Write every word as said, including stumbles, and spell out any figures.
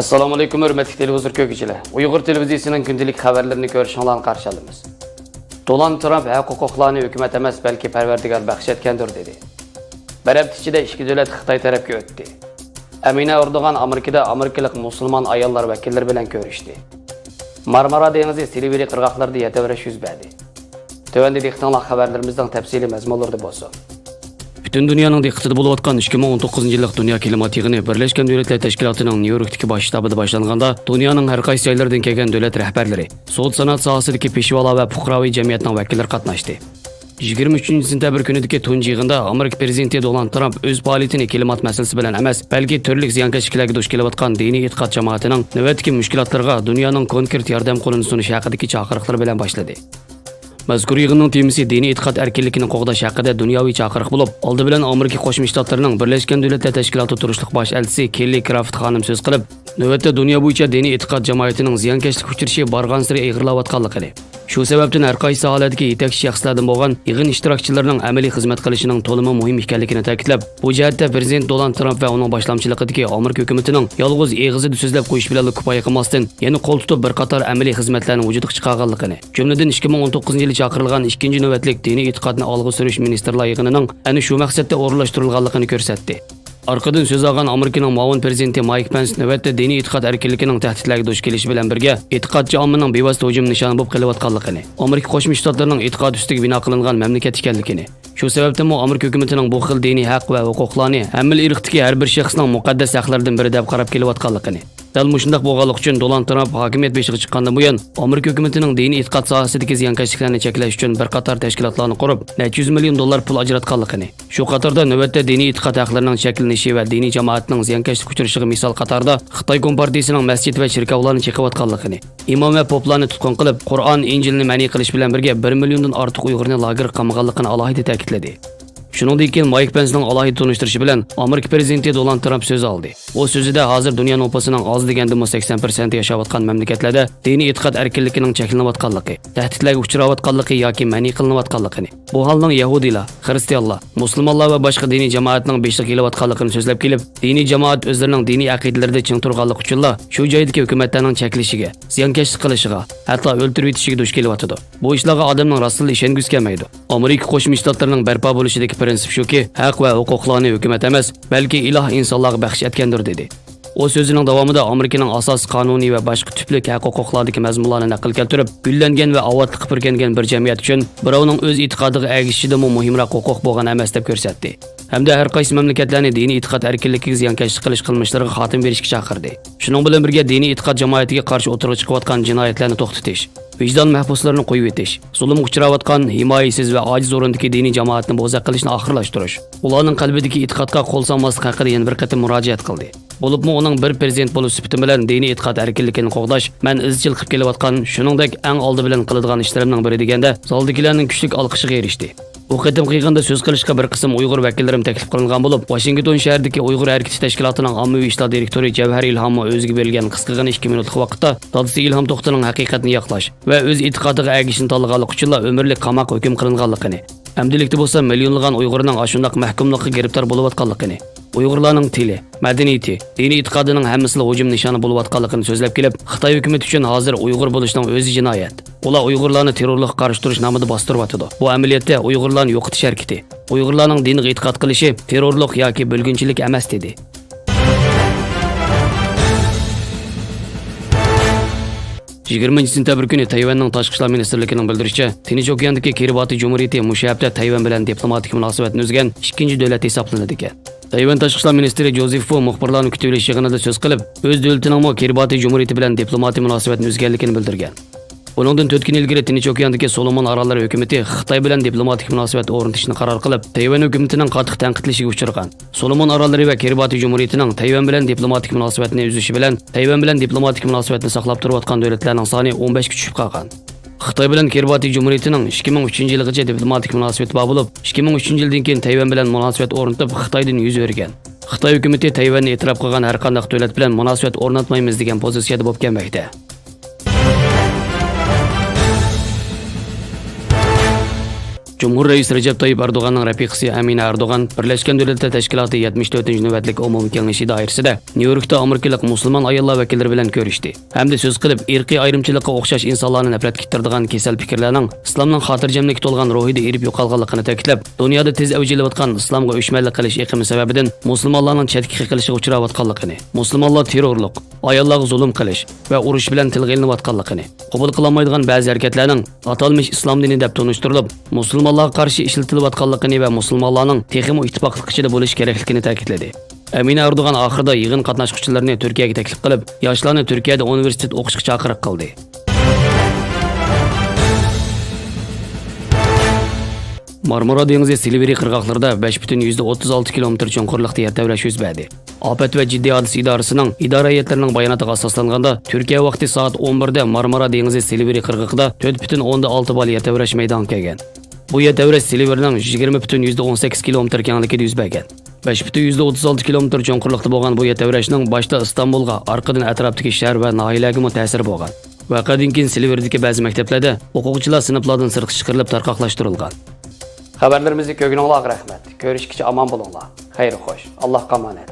ئەسسالامۇئەلەيكۇم، ھۆرمەتلىك تېلېۋىزور كۆرگۈچىلەر. ئۇيغۇر تېلېۋىزىيىسىنىڭ كۈندىلىك خەۋەرلىرىنى كۆرۈشۈڭلارنى قارشى ئالىمىز. دونالد ترامپ ھەق-ھوقۇقلارنى ھۆكۈمەت ئەمەس، بەلكى پەرۋەردىگار بەخش ئەتكەندۇر، دېدى. بىر ھەپتە ئىچىدە ئىككى دۆلەت خىتاي تەرەپكە ئۆتتى. ئەمىنە ئەردوغان ئامېرىكىدا ئامېرىكىلىق مۇسۇلمان ئاياللار ۋەكىللىرى بىلەن كۆرۈشتى. مارمارا دېڭىزى سىلىۋرى قىرغاقلىرىدا يەتەۋېرىش يۈز بەردى. تۆۋەندە دىققىتىڭلار خەۋەرلىرىمىزنىڭ تەپسىلىي مەزمۇنلىرىدا بولسۇن. پۈتۈن دۇنيانىڭ دىققىتىدە بولۇۋاتقان ئىككى مىڭ ئون توققۇزىنچى يىللىق دۇنيا كىلىمات يىغىنى بىرلەشكەن دۆلەتلەر تەشكىلاتىنىڭ نيۇ يوركتىكى باش شتابىدا باشلانغاندا، دۇنيانىڭ ھەر قايسى جايلىرىدىن كەلگەن دۆلەت رەھبەرلىرى، سودا سانائەت ساھەسىدىكى پېشۋالار ۋە پۇقراۋى جەمئىيەتنىڭ ۋەكىللىرى قاتناشتى. يىگىرمە ئۈچىنچى سېنتەبىر كۈنىدىكى تۇنجى يىغىندا ئامېرىكا پىرېزىدېنتى دونالد ترامپ ئۆز پائالىيىتىنى كىلىمات مەسىلىسى بىلەن ئەمەس، بەلكى تۈرلۈك زىيانكەشلىكلەرگە دۇچ كېلىۋاتقان دىنىي ئېتىقاد جامائىتىنىڭ نۆۋەتتىكى مۈشكۈلاتلىرىغا دۇنيانىڭ كونكرېت ياردەم قولىنى سۇنۇش ھەققىدىكى چاقىرىقلىرى بىلەن باشلىدى. مەزكۇر يىغىننىڭ تېمىسى دىنىي ئېتىقاد ئەركىنلىكىنى قوغداش ھەققىدە دۇنياۋى چاقىرىق بولۇپ، ئالدى بىلەن ئامېرىكا قوشما شتاتلىرىنىڭ بىرلەشكەن دۆلەتلەر تەشكىلاتىدا تۇرۇشلۇق باش ئەلچىسى كېللى كرافت خانىم سۆز قىلىپ، نۆۋەتتە دۇنيا بويىچە دىنىي ئېتىقاد جامائىتىنىڭ زىيانكەشلىككە ئۇچرىشى بارغانسېرى ئېغىرلاۋاتقانلىقىنى، شۇ سەۋەبتىن ھەر قايسى ساھەلەردىكى يېتەكچى شەخسلەردىن بولغان يىغىن ئىشتىراكچىلىرىنىڭ ئەمەلىي خىزمەت قىلىشىنىڭ تولىمۇ مۇھىم ئىكەنلىكىنى تەكىتلەپ، بۇ جەھەتتە پىرېزىدېنت دونالد ترامپ ۋە ئۇنىڭ باشلامچىلىقىدىكى ئامېرىكا ھۆكۈمىتىنىڭ يالغۇز ئېغىزىدا سۆزلەپ قويۇش بىلەنلا كۇپايە قىلماستىن، يەنە قول تۇتۇپ بىر قاتار ئەمەلىي خىزمەتلەرنى ۋۇجۇدقا چىقارغانلىقىنى، جۈملىدىن ئىككى مىڭ ئون توققۇزىنچى يىلى چاقىرىلغان ئىككىنچى نۆۋەتلىك دىنىي ئېتىقادنى ئالغا سۈرۈش مىنىستىرلار يىغىنىنىڭ ئەنە شۇ مەقسەتتە ئورۇنلاشتۇرۇلغانلىقىنى كۆرسەتتى. ئارقىدىن سۆز ئالغان ئامېرىكىنىڭ مۇئاۋىن پىرېزىدېنتى مايك پېنس نۆۋەتتە دىنىي ئېتىقاد ئەركىنلىكىنىڭ تەھدىتلەرگە دۇچ كېلىشى بىلەن بىرگە، ئېتىقادچى ئاممىنىڭ بىۋاسىتە ھۇجۇم نىشانى بولۇپ قېلىۋاتقانلىقىنى، ئامېرىكا قوشما شتاتلىرىنىڭ ئېتىقاد ئۈستىگە بىنا قىلىنغان مەملىكەت ئىكەنلىكىنى، شۇ سەۋەبتىنمۇ ئامېرىكا ھۆكۈمىتىنىڭ بۇ خىل دىنىي ھەق ۋە ھوقۇقلارنى ھەممىلا ئىرقتىكى ھەر بىر شەخسنىڭ مۇقەددەس ھەقلىرىدىن بىرى دەپ قاراپ كېلىۋاتقانلىقىنى، دەل مۇشۇنداق بولغانلىقى ئۈچۈن دونالد ترامپ ھاكىمىيەت بېشىغا چىققاندىن بۇيان، ئامېرىكا ھۆكۈمىتىنىڭ دىنىي ئېتىقاد ساھەسىدىكى زىيانكەشلىكلەرنى چەكلەش ئۈچۈن بىر قاتار تەشكىلاتلارنى قۇرۇپ، نەچچە يۈز مىليون دوللار پۇل ئاجراتقانلىقىنى، شۇ قاتاردا نۆۋەتتە دىنىي ئېتىقاد ھەقلىرىنىڭ چەكلىنىشى ۋە دىنىي جامائەتنىڭ زىيانكەشلىككە ئۇچرىشىغا مىسال قاتارىدا خىتاي كومپارتىيىسىنىڭ مەسچىت ۋە چېركاۋلارنى چېقىۋاتقانلىقىنى، ئىمام ۋە پوپلارنى تۇتقۇن قىلىپ، قۇرئان، ئىنجىلنى مەنئى قىلىش بىلەن بىرگە بىر مىليوندىن ئارتۇق ئۇيغۇرنى لاگېرغا قامىغانلىقىنى ئالاھىدە تەكىتلىدى. شۇنىڭدىن كېيىن مايك پېنسنىڭ ئالاھىدە تونۇشتۇرۇشى بىلەن ئامېرىكا پىرېزىدېنتى دونالد ترامپ سۆز ئالدى. ئۇ سۆزىدە ھازىر دۇنيا نوپۇسىنىڭ ئاز دېگەندىمۇ سەكسەن پىرسەنتى ياشاۋاتقان مەملىكەتلەردە دىنىي ئېتىقاد ئەركىنلىكىنىڭ چەكلىنىۋاتقانلىقى، تەھدىتلەرگە ئۇچراۋاتقانلىقى ياكى مەنئى قىلىنىۋاتقانلىقىنى، بۇ ھالنىڭ يەھۇدىيلار، خىرىستىيانلار، مۇسۇلمانلار ۋە باشقا دىنىي جامائەتنىڭ بېشىغا كېلىۋاتقانلىقىنى سۆزلەپ كېلىپ، دىنىي جامائەت ئۆزلىرىنىڭ دىنىي ئەقىدىلىرىدە چىڭ تۇرغانلىقى ئۈچۈنلا شۇ جايدىكى ھۆكۈمەتلەرنىڭ چەكلىشىگە، زىيانكەشلىك قىلىشىغا، ھەتتا ئۆلتۈرۈۋېتىشىگە دۇچ كېلىۋاتىدۇ. بۇ ئىشلارغا ئادەمنىڭ راستتىنلا ئىشەنگۈسى كەلمەيدۇ. ئامېرىكا قوشما شتاتلىرىنىڭ بەرپا بولۇشىدىكى پىرىنسىپ شۇكى، ھەق ۋە ھوقۇقلارنى ھۆكۈمەت ئەمەس، بەلكى ئىلاھ ئىنسانلارغا بەخش ئەتكەندۇر، دېدى. ئۇ سۆزىنىڭ داۋامىدا ئامېرىكىنىڭ ئاساسىي قانۇنى ۋە باشقا تۈپلۈك ھەق-ھوقۇقلاردىكى مەزمۇنلارنى نەقىل كەلتۈرۈپ، گۈللەنگەن ۋە ئاۋاتلىققا پۈركەنگەن بىر جەمئىيەت ئۈچۈن بىراۋنىڭ ئۆز ئېتىقادىغا ئەگىشىشىدىنمۇ مۇھىمراق ھوقۇق بولغان ئەمەس، دەپ كۆرسەتتى. ھەمدە ھەر قايسى مەملىكەتلەرنى دىنىي ئېتىقاد ئەركىنلىكىگە زىيانكەشلىك قىلىش قىلمىشلىرىغا خاتىمە بېرىشكە چاقىردى. شۇنىڭ بىلەن بىرگە، دىنىي ئېتىقاد جامائىتىگە قارشى ئوتتۇرىغا چىقىۋاتقان جىنايەتلەرنى توختىتىش، ۋىجدان مەھبۇسلىرىنى قويۇۋېتىش، زۇلۇمغا ئۇچراۋاتقان، ھىمايىسىز ۋە ئاجىز ئورۇندىكى دىنىي جامائەتنى بوزەك قىلىشنى ئاخىرلاشتۇرۇش، ئۇلارنىڭ قەلبىدىكى ئېتىقادقا قول سالماسلىق ھەققىدە يەنە بىر قېتىم مۇراجىئەت قىلدى. بولۇپمۇ ئۇنىڭ بىر پىرېزىدېنت بولۇش سۈپىتىم بىلەن دىنىي ئېتىقاد ئەركىنلىكىنى قوغداش مەن ئىزچىل قىلىپ كېلىۋاتقان، شۇنىڭدەك ئەڭ ئالدى بىلەن قىلىدىغان ئىشلىرىمنىڭ بىرى، دېگەندە، زالدىكىلەرنىڭ كۈچلۈك ئالقىشىغا ئېرىشتى. بۇ قېتىمقى يىغىندا سۆز قىلىشقا بىر قىسىم ئۇيغۇر ۋەكىللىرىمۇ تەكلىپ قىلىنغان بولۇپ، ۋاشىنگتون شەھىرىدىكى ئۇيغۇر ھەرىكىتى تەشكىلاتىنىڭ ئاممىۋى ئىشلار دىرېكتورى جەۋھەر ئىلھاممۇ ئۆزىگە بېرىلگەن قىسقىغىنە ئىككى مىنۇتلۇق ۋاقىتتا دادىسى ئىلھام توختىنىڭ ھەقىقەتنى ياقلاش ۋە ئۆز ئېتىقادىغا ئەگىشىشنى تاللىغانلىقى ئۈچۈنلا ئۆمۈرلۈك قاماققا ھۆكۈم قىلىنغانلىقىنى، ئەمدىلىكتە بولسا مىليونلىغان ئۇيغۇرنىڭ ئاشۇنداق مەھكۇملۇققا گىرىپتار بولۇۋاتقانلىقىنى، ئۇيغۇرلارنىڭ تىلى، مەدەنىيىتى، دىنىي ئېتىقادىنىڭ ھەممىسىلا ھۇجۇم نىشانى بولۇۋاتقانلىقىنى سۆزلەپ كېلىپ، خىتاي ھۆكۈمىتى ئۈچۈن ھازىر ئۇيغۇر بولۇشنىڭ ئۆزى جىنايەت. ئۇلار ئۇيغۇرلارنى تېررورلۇققا قارشى تۇرۇش نامىدا باستۇرۇۋاتىدۇ. بۇ ئەمەلىيەتتە ئۇيغۇرلارنى يوقىتىش ھەرىكىتى. ئۇيغۇرلارنىڭ دىنغا ئېتىقاد قىلىشى تېررورلۇق ياكى بۆلگۈنچىلىك ئەمەس، دېدى. يىگىرمىنچى سېنتەبىر كۈنى تەيۋەننىڭ تاشقى ئىشلار مىنىستىرلىكىنىڭ بىلدۈرۈشىچە، تىنچ ئوكياندىكى كىرىباتى جۇمھۇرىيىتى مۇشۇ ھەپتە تەيۋەن بىلەن دىپلوماتىك مۇناسىۋەتنى ئۈزگەن ئىككىنچى دۆلەت ھېسابلىنىدىكەن. تەيۋەن تاشقى ئىشلار مىنىستىرى جوزېف فۇ مۇخبىرلارنى كۈتۈۋېلىش يىغىنىدا سۆز قىلىپ، ئۆز دۆلىتىنىڭمۇ كىرىباتى جۇمھۇرىيىتى بىلەن دىپلوماتىك مۇناسىۋەتنى ئۈزگەنلىكىنى بىلدۈرگەن. بۇنىڭدىن تۆت كۈن ئىلگىرى تىنچ ئوكياندىكى سولومون ئاراللىرى ھۆكۈمىتى خىتاي بىلەن دىپلوماتىك مۇناسىۋەت ئورنىتىشنى قارار قىلىپ، تەيۋەن ھۆكۈمىتىنىڭ قاتتىق تەنقىدلىشىگە ئۇچرىغان. سولومون ئاراللىرى ۋە كىرىباتى جۇمھۇرىيىتىنىڭ تەيۋەن بىلەن دىپلوماتىك مۇناسىۋەتنى ئۈزۈشى بىلەن تەيۋەن بىلەن دىپلوماتىك مۇناسىۋەتنى ساقلاپ تۇرۇۋاتقان دۆلەتلەرنىڭ سانى ئون بەشكە چۈشۈپ قالغان. خىتاي بىلەن كىرىباتى جۇمھۇرىيىتىنىڭ ئىككى مىڭ ئۈچىنچى يىلغىچە دىپلوماتىك مۇناسىۋىتى بار بولۇپ، ئىككى مىڭ ئۈچىنچى يىلدىن كېيىن تەيۋەن بىلەن مۇناسىۋەت ئورنىتىپ، خىتايدىن يۈز ئۆرۈگەن. خىتاي ھۆكۈمىتى تەيۋەننى ئېتىراپ قىلغان ھەر قانداق دۆلەت بىلەن مۇناسىۋەت ئورناتمايمىز دېگەن پوزىتسىيەدە بولۇپ كەلمەكتە. جۇمھۇر رەئىسى رەجەپ تايىپ ئەردوغاننىڭ رەپىقىسى ئەمىنە ئەردوغان بىرلەشكەن دۆلەتلەر تەشكىلاتى يەتمىش تۆتىنچى نۆۋەتلىك ئومۇمىي كېڭىشى دائىرىسىدە نيۇ يوركتا ئامېرىكىلىق مۇسۇلمان ئاياللار ۋەكىللىرى بىلەن كۆرۈشتى ھەمدە سۆز قىلىپ، ئىرقىي ئايرىمچىلىققا ئوخشاش ئىنسانلارنى نەپرەتكە ئىتتىرىدىغان كېسەل پىكىرلەرنىڭ ئىسلامنىڭ خاتىرجەملىككە تولغان روھىدا ئېرىپ يوقالغانلىقىنى تەكىتلەپ، دۇنيادا تېز ئەۋج ئېلىۋاتقان ئىسلامغا ئۆچمەنلىك قىلىش ئېقىمى سەۋەبىدىن مۇسۇلمانلارنىڭ چەتكە قېقىلىشىغا ئۇچراۋاتقانلىقىنى، مۇسۇلمانلار تېررورلۇق، ئاياللارغا زۇلۇم قىلىش ۋە ئۇرۇش بىلەن تىلغا ئېلىنىۋاتقانلىقىنى، قوبۇل قىلالمايدىغان بەزى ھەرىكەتلەرنىڭ ئاتالمىش ئىسلام دىنى دەپ تونۇشتۇرۇلۇپ، مۇسۇلمانلارغا قارشى ئىشلىتىلىۋاتقانلىقىنى ۋە مۇسۇلمانلارنىڭ تېخىمۇ ئىتتىپاقلىق ئىچىدە بولۇشى كېرەكلىكىنى تەكىتلىدى. ئەمىنە ئەردوغان ئاخىرىدا يىغىن قاتناشقۇچىلىرىنى تۈركىيەگە تەكلىپ قىلىپ، ياشلارنى تۈركىيەدە ئۇنىۋېرسىتېت ئوقۇشقا چاقىرىق قىلدى. مارمارا دېڭىزى سىلۋېرى قىرغاقلىرىدا بەش پۈتۈن يۈزدە ئوتتۇز ئالتە كىلومېتىر چوڭقۇرلۇقتا يەر تەۋرەش يۈز بەردى. ئاپەت ۋە جىددىي ھادىسە ئىدارىسىنىڭ ئىدارە ھەيئەتلىرىنىڭ باياناتىغا ئاساسلانغاندا، تۈركىيە ۋاقتى سائەت ئون بىردە مارمارا دېڭىزى سىلۋېرى قىرغىقىدا تۆت پۈتۈن ئوندىن ئالتە باللا يەر تەۋرەش مەيدانغا كەلگەن. بۇ يەر تەۋرەش سىلۋېرنىڭ يىگىرمە پۈتۈن يۈزدە ئون سەككىز كىلومېتىر كېڭلىكىدە يۈز بەرگەن. بەش پۈتۈن يۈزدە ئوتتۇز ئالتە كىلومېتىر چوڭقۇرلۇقتا بولغان بۇ يەر تەۋرەشنىڭ باشتا ئىستانبۇلغا، ئارقىدىن ئەتراپتىكى شەھەر ۋە ناھىيەلەرگىمۇ تەسىرى بولغان. ۋەقەدىن كېيىن سىلۋېردىكى بەزى مەكتەپلەردە ئوقۇغۇچىلار سىنىپلاردىن سىرتقا چىقىرىلىپ تارقاقلاشتۇرۇلغان. خەۋەرلىرىمىزنى كۆرگىنىڭلارغا رەھمەت. كۆرۈشكىچە ئامان بولۇڭلار. خەير خوش. ئاللاھقا ئامانەت.